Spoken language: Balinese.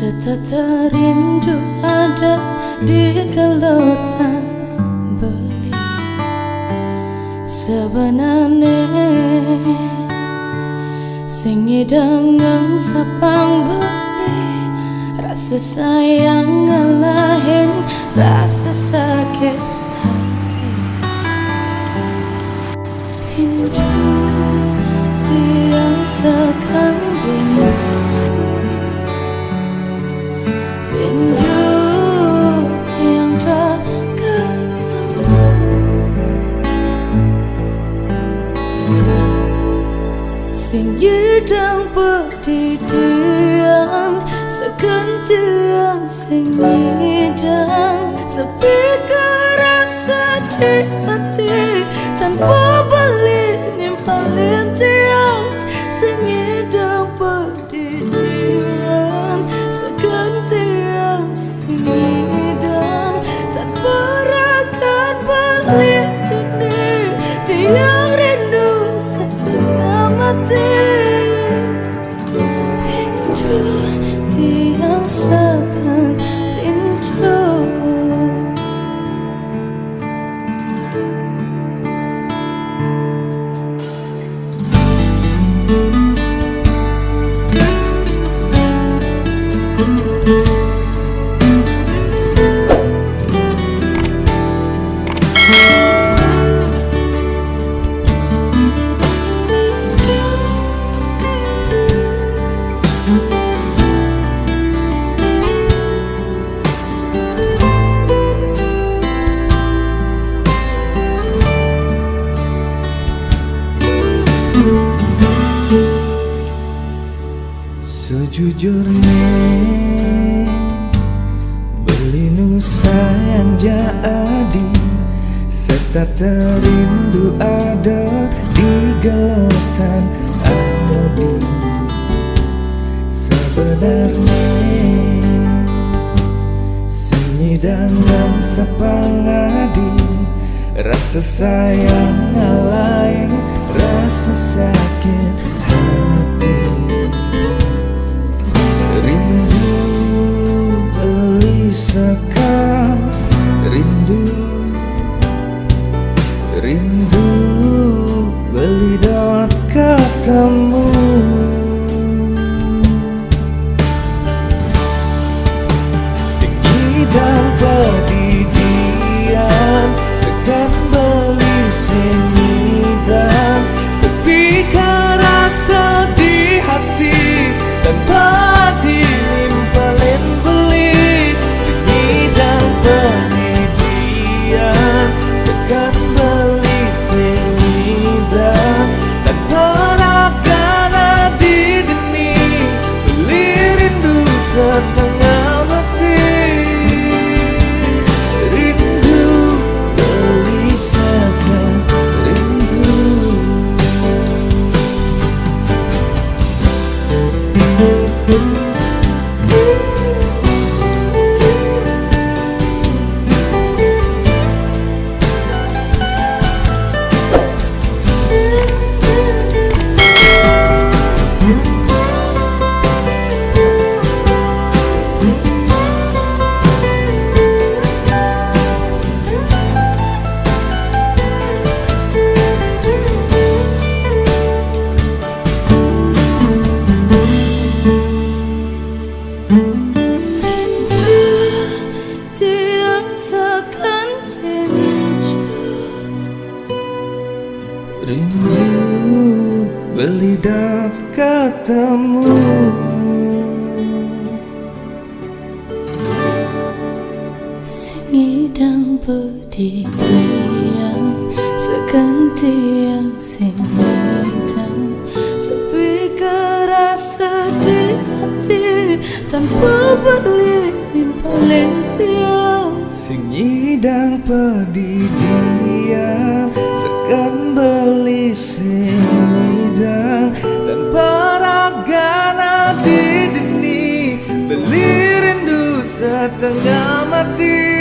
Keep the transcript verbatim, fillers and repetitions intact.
Setata rindu ada di gelotan beli. Sebenarnya sing idang ngan sapang beli, rasa sayang ngalahin rasa sakit hati. Rindu tiang sakan rindu, rindu tiang tak ketemu. Sing idang pedidian, sakan tiang sing idang, sepi kerasa di hati, tanpa beli nimpalin tiang. Sing idang pedidian, sakan tiang sing idang, tanpa rakan beli dini, tiang rindu setengah mati. Rindu tiang sakan rindu. Sejujurnya, beli nu sayang jadi, setata rindu ada di gelotan adi. Sebenarnya, sing idang ngan sapang adi, rasa sayang ngalahin rasa sakit hati. Rindu beli sakan rindu, rindu beli dot ketemu. Sing idang pedidian, sakan beli sing idang, sepi kerasa di hati, tanpa dinimpalin beli. Sing idang pedidian, sakan beli sing idang, tanpa rakan adi dini, beli rindu setengah mati. Rindu beli sakan rindu. Tiang sakan rindu, rindu beli dot ketemu. Sing idang pedidian, sakan tiang sing idang, sepi kerasa di hati, tanpa beli nimpalin tiang. Sing idang pedidian, sakan beli sing idang, tanpa rakan adi dini, beli rindu setengah mati.